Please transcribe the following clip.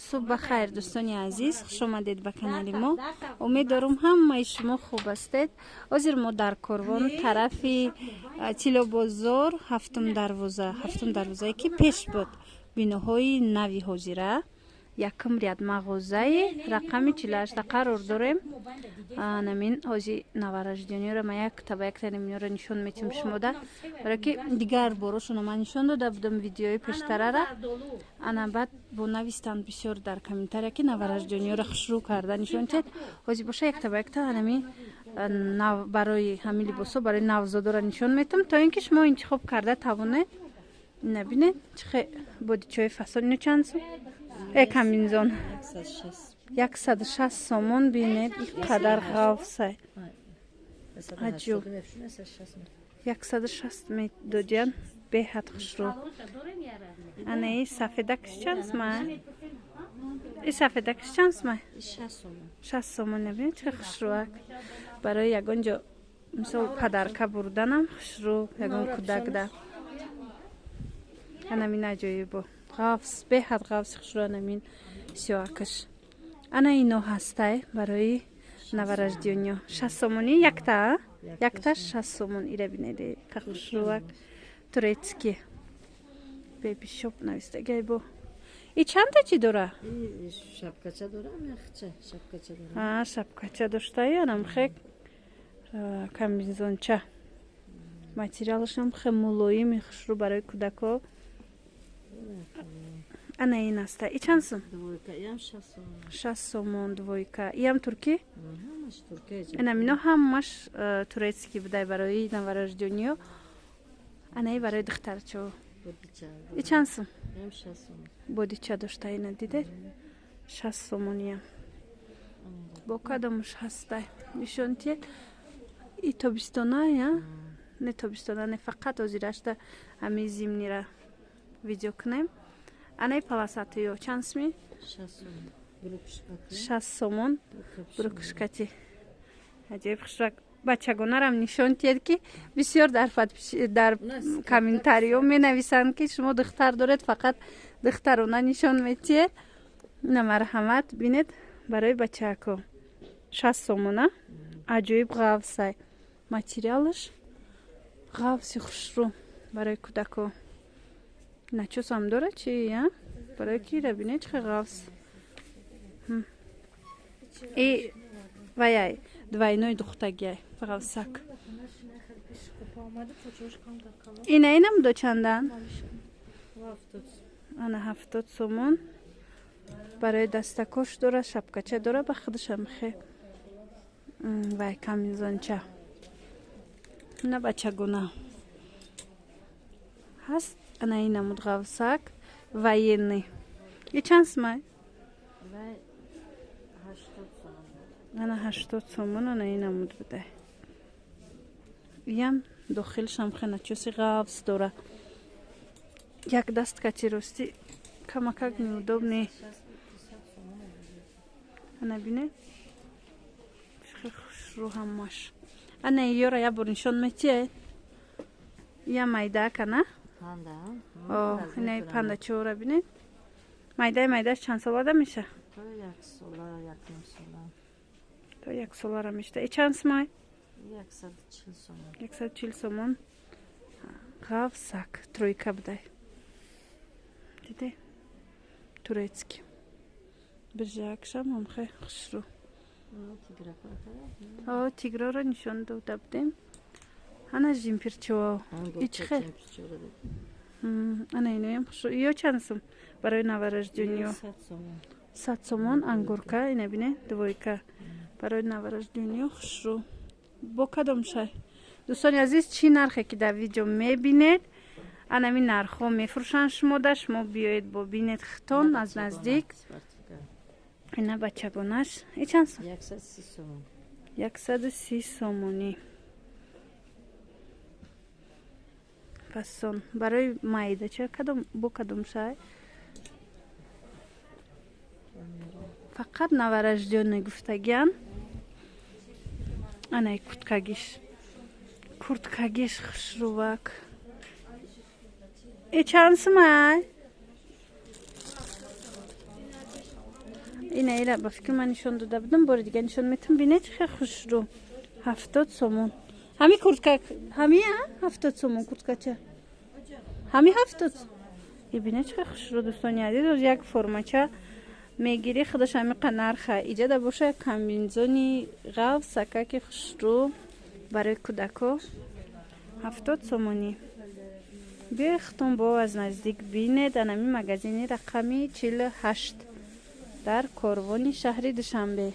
Субҳ ба хайр, дӯстони азиз, хуш омадед ба канали мо. Умед дорум, ҳамаи шумо хуб ҳастед. Ҳозир мо дар Корвон, тарафи Тиллобозор, ҳафтум дарвоза, ҳафтум дарвозае, ки пеш буд биноҳои нави ҳозира, якум ряд, мағозаи рақами 48 қарор дорем. Намин ҳози новорождённыйро ма якта ба якта наминёро нишон метиҳам шумода, барое ки дигар борошонро ман нишон дода будам видеои пештарара. Ана баъд бо навистанд бисёр дар комментария, ки новорождённыйро хушрӯ карда нишон тиҳед. Ҳози боша, якта ба якта анами барои ҳамин либосҳо барои навзодора нишон метиҳам, то ин ки шумо интихоб карда тавонед. Набинед, чихе бодичои фасон. Ино чанд сум? Комбинезон 160 сомон. Бинед, ин қадар ғафсай, аҷоб. 160 медодиян, беҳад хушрӯ. Анаи сафедакш чанд сумай? И сафедакш чанд сумай? 60 сомон. Набинед, чӣ хушрӯак. Барои ягон ҷо, мисол, подарка бурданам хушрӯ, ягон кӯдакда. Анамин аҷоибо, ғафс, беҳад ғафси хушрӯ. Анамин сиёҳакаш, ана ино ҳастай барои новорождённыйо, 60 сомонӣ якта, якта 60 сомон. Ира бинед, ка хушрӯак, турецкий, Беби Шоп навистагай. Бо и чанда чӣ дора? Шапкача доштаи, анамхек комбинезонча, материалашам хе мулоими хушрӯ барои кӯдако. Ана ин аста, и чанд сум? 60 сомон двойка. Иам туркӣ, инам ино ҳамаш турецкий будай барои новорождённыйо. Анаи барои духтарчо и чанд сум? Бодича дошта, ина дидед, 60 сомониям. Бо кадомш ҳастай, нишон тиед? И тобистона я не тобистона, не, фақат ҳозирашта ҳами зимнира видео кунем. Анаи полосатыйё чанд суми? 60 сомон, брюкашкати, аҷоиб хушрак. Бачагонарам нишон тиҳед, ки бисёр дар комментариҳо менависанд, ки шумо духтар доред, фақат духтарона нишон метиҳед. На, марҳамат, бинед, барои бачаако 60 сомона, аҷоиб ғафсай, материалаш ғафси хушрӯ барои кӯдако. Начосам дора чи я, барои ки ра бинед, чӣ ғафс. И ваяй двойной духтагиай, ғафсак. Ина инам до чандан? Ана 70 сомон. Барои дастакош дора, шапкача дора, ба худашам хе вай комбинезонча. На, бачагуна ҳаст. Ана ин намуд ғавсак военный и чанд сумай? Ана 80 сомон. Ана ин намуд будай, иям дохилшам хе начоси ғафс дора. Як даст кати рости камакак неудобный. Ана бине, хушрӯ ҳамаш. Ана ёра як бор нишон метиҳед, я майдаак. Ана инаи пандачора бинед, майдаи майдааш чанд солада меша? То як солара мешта. И чанд сумай? 140 сомон. Ғафсак тройка будай, диде, турецкий, биржаакшам ҳамхе хушрӯ. Тигрора нишон дода будем. Ана жемперчо ичхе, ана иноям хушрӯ. Ё чанд сум барои новорождённыйо? 100 сомон. Ангурка, ина бине, двойка барои новорождённыйо хушрӯ. Бо кадом шай? Дӯстони азиз, чӣ нархе ки дар видео мебинед, анами нархҳо мефурӯшанд шумода. Шумо биёед, бо бинед хитон аз наздик. Ина бачагонаш и чанд сум? 130 сомонӣ. Фасон барои майдача кадом, бо кадом шай? Фақат новорождённый гуфтагиан. Анаи курткагиш, курткагиш хушрувак. И чанд сумай? Ина, ира ба фикр ман нишон дода будам, бори дига нишон метам. Бинед, чӣ хел хушрӯ, 70 сомон. Ҳами куртка, ҳами 70 сомон. Курткача ҳами 70. Бинед, чӣ хел хушрӯ, дӯстони азиз. Оз як формача мегирӣ, худаш ҳамиқа нарха. Иҷада боша, комбинезони ғаф сакаки хушрӯ барои кӯдако, 70 сомонӣ. Биёи худтон бо аз наздик бинед. Анами магазини рақами 48 дар корвони шаҳри Душанбе.